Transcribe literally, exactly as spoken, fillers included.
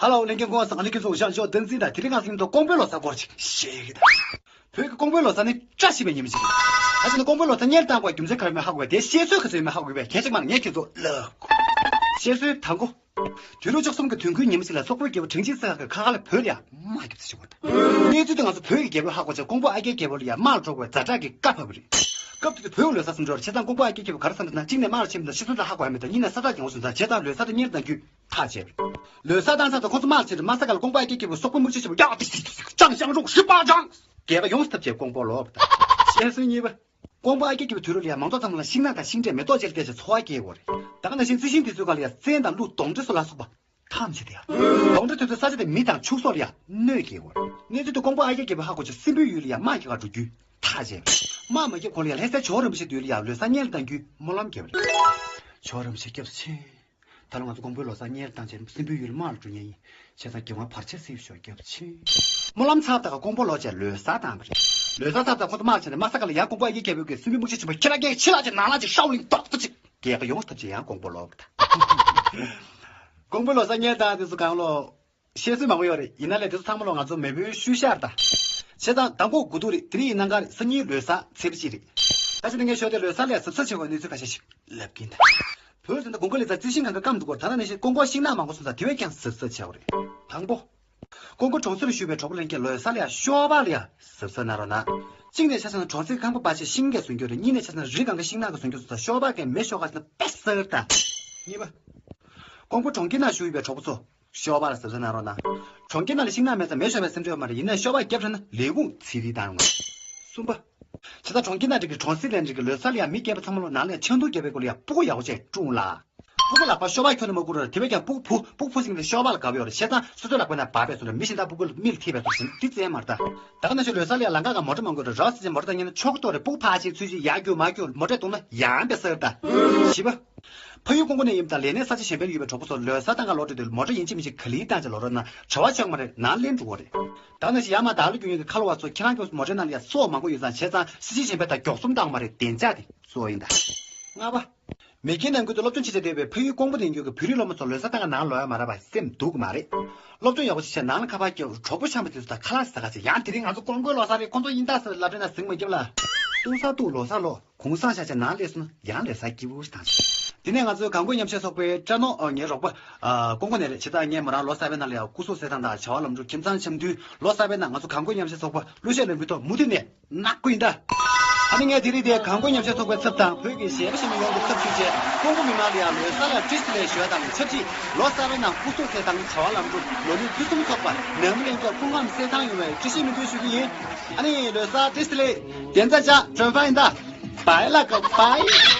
ཧ་ལོ། ལྷན་རྒྱས་སྐུ་ཁམས་བཟང་། ལྷན་རྒྱས་ཚོ་ཞང་ཞོགས་བསྟན་འཛིན་དང་། དེ་རིང་ང་ཚོ་མཉམ་དུ་ཀོང་པོའི་ལོ་གསར་སྐོར་ཅིག་བཤད་ཀྱི་ད། བོད་ཀྱི་ཀོང་པོའི་ལོ་གསར་ནི་བཀྲ་ཤིས་པའི་ཉིན་མོ་ཞིག་རེད། ད་ཆ་ནི་ཀོང་པོའི་ལོ་གསར་སྔོན་ལ་བཏང་དགོས་པའི་རྒྱུ་མཚན་ག་རེ་ཡིན་མིན་ཧ་གོ་གི་བས། དེའི་བཤད་སྲོལ་ག་ཚོད་ཡིན་མིན་ཧ་གོ་གི་བས། གལ་ཆེ་མ་ལ་ངས་ཁྱེད་ཚོ་ལབ། བཤད་སྲོལ་དང་པོ། དུས་རབས་བཅུ་གསུམ་གྱི་དུས་འགོའི་ཉིན་མོ་ཞིག་ལ་སོག་པོའི་རྒྱལ་པོ་ཁྲིན་ཅི་སི་ཧན་གྱིས་ཁ་ཁ་ལ་བོད་ལ་ཡ་དམག་རྒྱབ་ཚུལ་ཞིག་ཡོད་རེད། གནས་ཚུལ་དེ་ང་ཚོ་བོད་ཀྱི་རྒྱལ་པོས་ཧ་གོ་བྱས་ཀོང་པོ་ཨ་རྒྱལ་རྒྱལ་པོ་ལ་ཡ་དམག་ལ་འགྲོ་དགོས་པའི་ཛ་དྲག་གི་བཀའ་ཕབ་པ་རེད། སྐབས་དེ་དུས་བོད་ལོ་གསར་སུ་འགྲོ་རེད། བྱས་ཙང་ཀོང་པོ་ཨ་རྒྱལ་རྒྱལ་པོས་ག་རེ་བསམ་འདུག་ན། གཅིག་ནས་དམག་ལ་ཕྱིན་པ་དང་ཕྱི་སོ་ད་ཧ་གོ་ཡ་མེད། ད་གཉིས་ནས་ས་ཐག་རིང་པོ་སོང་ཙང་། བྱས་ཙང་ལོ་གསར་དང་ཉིན་རེ་གདངས་རྒྱུ་ཐག་བཅད་པ་རེད། ལོ་གསར་བཏང་ཚར་དུས་ཁོ་ཚོ་དམག་ལ་ཕྱིན་རེད། མ་ས་ག་ལ་ཀོང་པོ་ཨ་རྒྱལ་རྒྱལ་པོས་སོག་པོའི་དམག་སྤྱི་ཆེན་པོ་ཡ་ཏི་ཏི་ཏི་ཏི་ཅང་ཞང་རུང་ཧྲི་པ་ཅང་རྒྱལ་ཁ་ཡོངས་སུ་ཐེབས་བྱས་ཀོང་པོ་ལོག་པ་དང་། བཤད་སྲོལ་གཉིས་པ། ཀོང་པོ་ཨ་རྒྱལ་རྒྱལ་པོའི་དུས་རབས་ལ་ཡ་མང་ཚོགས་ཚང་མ་ལ་ཤིང་ནགས་དང་ཤིང་འབྲས་མེ་ཏོག་ཅིག་སྟེར་བྱས་འཚོ་བ་སྐྱེལ་དགོས་རེད། ད་ག་ནང་བཞིན་རྩི་ཤིང་དེ་ཚོའི་སྒང་ལ་ཡ་བཙན་དང་ཀླུ་གདོན་འདྲེ་སོགས་ལ་སོགས་པ་ཐམས་ཅད་དེ་ཡ། གདོན་འདྲེ་དེ་ཚོའི་ས་ཆ་དེ་མི་དང་ཕྱུགས་ཟོག་ལ་ཡ་གནོད་སྐྱེལ་དགོས་རེད། གནས་ཚུལ་དེ་ཀོང་པོ་ཨ་རྒྱལ་རྒྱལ་པོས་ཧ་གོ་བྱས་སྲིན་པོའི་ཡུལ་ལ་ཡ་དམག་རྒྱག་གར་འགྲོ་རྒྱུའི་ཐག་བཅད་པ་རེད། དམག་མ་རྒྱབ་གོང་ལ་ཡ་ལྷ་སའི་ཇོ་བོ་རིན་པོ་ཆེའི་མདུན་ལ་ཡ་ལོ་གསར་སྔོན་ལ་བཏང་རྒྱུའི་སྨོན་ལམ་བརྒྱབ་པ་རེད། ཇོ་བོ་རིན་པོ་ཆེ་སྐྱབས་སུ་མཆི། ད་ལོ་ང་ཚོ་ཀོང་པོའི་ལོ་གསར་སྔོན་ལ་བཏང་བྱས་སྲིན་པོའི་ཡུལ་ལ་དམག་ལ་འགྲོ་མཁན་ཡིན། བྱས་ཙང་རྒྱལ་དབང་བར་ཆད་སེལ་ཤོག། སྐྱབས་སུ་མཆི། སྨོན་ལམ་ཚར་དང་ཀོང་པོ་ལོག་བྱས་ལོ་གསར་བཏང་བ་རེད། ལོ་གསར་ཚར་དང་ཁོ་ཚོ་དམག་ཕྱིན་ནས་མ་ས་ག་ལ་ཡ་ཀོང་པོ་ཨ་རྒྱལ་རྒྱལ་པོས་ཀྱིས་སྲིན་པོའི་དམག་སྤྱི་ཆེན་པོ་ཁྱེད་རང་གིས་ཕྱི་ལ་ཅིག་ནང་ལ་ཅིག་ཤའོ་ལིང་རྡོག་ཏོ་ཅིག་རྒྱལ་ཁ་ཡོངས་སུ་ཐོབ་བྱས་ཡང་ཀོང་པོ་ལོག་པ་དང་། ཀོང་པོའི་ལོ་གསར་སྔོན་ལ་བཏང་དེ་ཚོ་གང་ལོ། བཤད་སྲོལ་མང་པོ་ཡོད་རེད། ཡིན་ན་ལས་དེ་ཚོ་ཚང་མ་ལོ་ང་ཚོ་མེས་པོའི་ཤུལ་བཞག་རེད་ད། བྱས་ཙང་མདང་དགོང་དགོང་དྲོ་རེད། དེ་རིང་ཡིན་ན་ག་རེད། སང་ཉིན་ལོ་གསར་ཚེས་པ་གཅིག་རེད། ད་ཅི་ནས་ངས་ཞོགས་དེ་ལོ་གསར་ལ་གཟབ་གཟབ་བྱེད་དགོས་གནས་ཚུལ་ཁ་ཤས་ཤིག་ལབ་ཀྱིན་ད། བོད་དེ་འདྲ་དགུན་ཁ་ལ་ཡ་རྩི་ཤིང་གང་ག་སྐམ་འདུག་གོ། ད་ནང་བཞིན་ཀོང་པོ་ཤིང་ནགས་མང་པོ་སོང་ཙང་དེ་བས་ཀྱང་གཟབ་གཟབ་བྱེད་དགོས་རེད། དང་པོ། ཀོང་པོ་གྲོང་གསེབ་ལ་བཞུགས་པའི་གྲོགས་པོ་ལྷན་རྒྱས་ལོ་གསར་ལ་ཡ་ཤོག་སྦག་ལ་ཡ་གཟབ་གཟབ་གནང་རོགས་གནང་། གཅིག་ནས་ཆ་བཞག་ན་གྲོང་གསེབ་ཁང་པ་པ་ཆེ་ཤིང་གིས་བཟོ་རྒྱུ་རེད། གཉིས་ནས་ཆ་བཞག་ན་རི་སྒང་ག་ཤིང་ནགས་ཀྱིས་བཟོ་རྒྱུ་སོང་ཙང་ཤོག་སྦག་གིས་མེ་ཤོར་ག་ཟེར་ན་དཔེ་གསར་ད། གཉིས་པ། ཀོང་པོ་གྲོང་ཁྱེར་ནང་བཞུགས་ཡོད་པའི་གྲོགས་པོ་ཚོ། ཤོག་སྦག་ལ་གཟབ་གཟབ་གནང་རོགས་གནང་། གྲོང་ཁྱེར་ནང་ལ་ཤིང་ནགས་མེད་ཙང་མེ་ཤོར་བའི་སེམས་ཁྲལ་ཡོད་མ་རེད། ཡིན་ནའི་ཤོག་སྦག་བརྒྱབ་ཤོར་ན་ལས་ཁུངས་ཚིག་རིས་བཏང་ཡོང་ངམ། གསུམ་པ། བྱས་ཙང་གྲོང་ཁྱེར་ནང་འགྲིག་གི་གྲོང་གསེབ་ལ་འགྲིག་གི་ལོ་གསར་ལ་ཡ་མི་སྐྱེས་པ་ཚང་མ་ལོ་ནང་ལ་ཡ་ཆང་འཐུང་རྒྱག་པའི་སྐོར་ལ་ཡ་སྤུ་གུ་ཡག་པོ་བྱས་སྲུང་ལ། སྤུ་གུ་ལག་པ་ཤོག་སྦག་ཁྱོན་ནས་མ་བསྐུར་ར། དེ་བས་ཀྱང་སྤུ་གུ་བུ་སྤུ་གུ་ཕུ་ཟིང་ལ་ཤོག་སྦག་ལ་དགའ་བོ་ཡོད་རེད། བྱས་ཙང་སོ་སོའི་ལག་པ་ནང་འབག་པའི་བཟོ་འདྲ་མི་གཞན་དག་སྤུ་གུ་ལ་མི་ལ་ཐེབས་པའི་བཟོ་འདྲ་འདི་བཙན་མ་རེད་ད། ད་ག་ནང་བཞིན་ལོ་གསར་ལ་ཡ་ལམ་ཁ་སྒང་མོ་ཊ་མ་འགོར་ར། རོགས་ཟེར་བྱས་མོ་ཊ་བཏང་ཉན་ན་ཆོག་གི་ཏོ་རེད། སྤུ་གུ་ཕར་ཕྱིན་ཚུར་ཕྱིན་ཡར་རྒྱུག་མར་རྒྱུག་མོ་ཊ་བརྡུངས་ན་ཡང་དཔེ་གསར་ད། བཞི་པ། ཕ་ཡུལ་ཀོང་པོ་ནས་ཡིན་པ་དང་ལས་གནས་ས་ཆ་གཞན་པར་ཡོད་པའི་གྲོགས་པོ་ཚོ་ལོ་གསར་བཏང་ག་ལོག་འགྲོ་དུས་མོ་ཊ་ཡིན་གཅིག་མིན་གཅིག་ག་ལེར་བཏང་བྱས་ལོག་རོགས་གནང་། བྲེལ་བ་ཆགས་མ་རེད། ནང་ལེན་འགྲོ་གི་རེད། ད་ག་ནང་བཞིན་ཡར་མར་བདག་ལ་རྒྱུག་མཁན་གྱི་ཁ་ལོ་བ་ཚོ་ཁྱེད་རང་ཚོ་མོ་ཊའི་ནང་ལ་ཡ་སོ་མང་པོ་ཡོད་ཙང་། བྱས་ཙང་ས་ཆ་གཞན་པའི་དང་མགྱོགས་གསུམ་བཏང་མ་རེད། བདེ་འཇགས་དེ་གཙོ་བོ་ཡིན་ད། ལྔ་པ། མེས་རྒྱལ་ནང་ཁུལ་དུ་སློབ་སྦྱོང་བྱེད་བྱས་བསྡད་པའི་ཕ་ཡུལ་ཀོང་པོ་ནས་ཡོང་རྒྱུ་གི་བོད་རིགས་སློབ་མ་ཚོ་ལོ་གསར་བཏང་ག་ནང་ལོག་ཡ་མ་རག་པ་སེམས་སྡུག་གི་མ་རེད། སློབ་སྦྱོང་ཡག་པོ་ཞིག་བྱས་ནང་ལ་ཁ་པར་བརྒྱབ། གྲོགས་པོ་འཆམ་པོ་དེ་ཚོ་དང་ཁ་ལག་ཟ་ག་བྱས། ཡང་དེ་རིང་ང་ཚོ་ཀོང་པོའི་ལོ་གསར་རེད། ཁོང་ཚོ་ཡིན་ད་ཟེར་ལབ་རེད་ན་ཟིང་མ་རྒྱབ་ལ། ལྟུང་ས་ལྟུང་། ལོ་གསར་ལོ། གུང་སེང་བཞག་བྱས་ནང་སླེབས་སོང་ན་ཡང་ལོ་གསར་སྐྱིད་པོ་ཞིག་བཏང་། དེ་ནས་ང་ཚོའི་གངས་སྐོར་མཉམ་གཞས་ཚོགས་པའི་བཀྲ་ནོར། ཨོ། ངའི་རོགས་པ། ཨ། ཀོང་པོ་ནས་རེད། བྱས་ཙང་ངས་མོ་རང་ལོ་གསར་པའི་ནང་ལ་ཡང་སྐུ་གཟུགས་གསལ་ཐང་དང་བྱ་བ་ལམ་འགྲོ་ཁྱིམ་ཚང་འཆམ་མཐུན། ལོ་གསར་པའི་ནང་ང་ཚོ་གངས་སྐོར་མཉམ་གཞས་ཚོགས་པ་གླུ་གཞས་ལེན་པའི་ཐོག་མུ་མཐུད་ནས་ནག་པོ་ཡིན་ད། ཨ་ནི་ངས་དེ་རིང་འདིར་གངས་སྐོར་མཉམ་གཞས་ཚོགས་པའི་ཚབ་དང་བོད་ཀྱི་གཞས་པ་གཞན་པ་ཡོངས་ཀྱི་ཚབ་ཞུས་བྱས། ཀོང་པོ་མི་མང་ལ་ཡང་ལོ་གསར་ལ་བཀྲ་ཤིས་བདེ་ལེགས་ཞུ་བ་དང་ཆབས་ཅིག་ལོ་གསར་པའི་ནང་སྐུ་གཟུགས་གསལ་ཐང་། བྱ་བ་ལམ་འགྲོ། ལོ་ལེགས་ཕུན་སུམ་ཚོགས་པ། ནད་མུག་ལན་ཆགས་སྐུ་ཁམས་གསལ་ཐང་ཡོང་བའི་བཀྲ་ཤིས་སྨོན་འདུན་ཞུ་གི་ཡིན། ཨ་ནི་ལོ་གསར་བཀྲ་ཤིས་བདེ་ལེགས། བདེན་ཚ་ཅག་ཀྲོན་ཧྥ་ཡིན་ད། བའི་ལ་ཀ་བའི།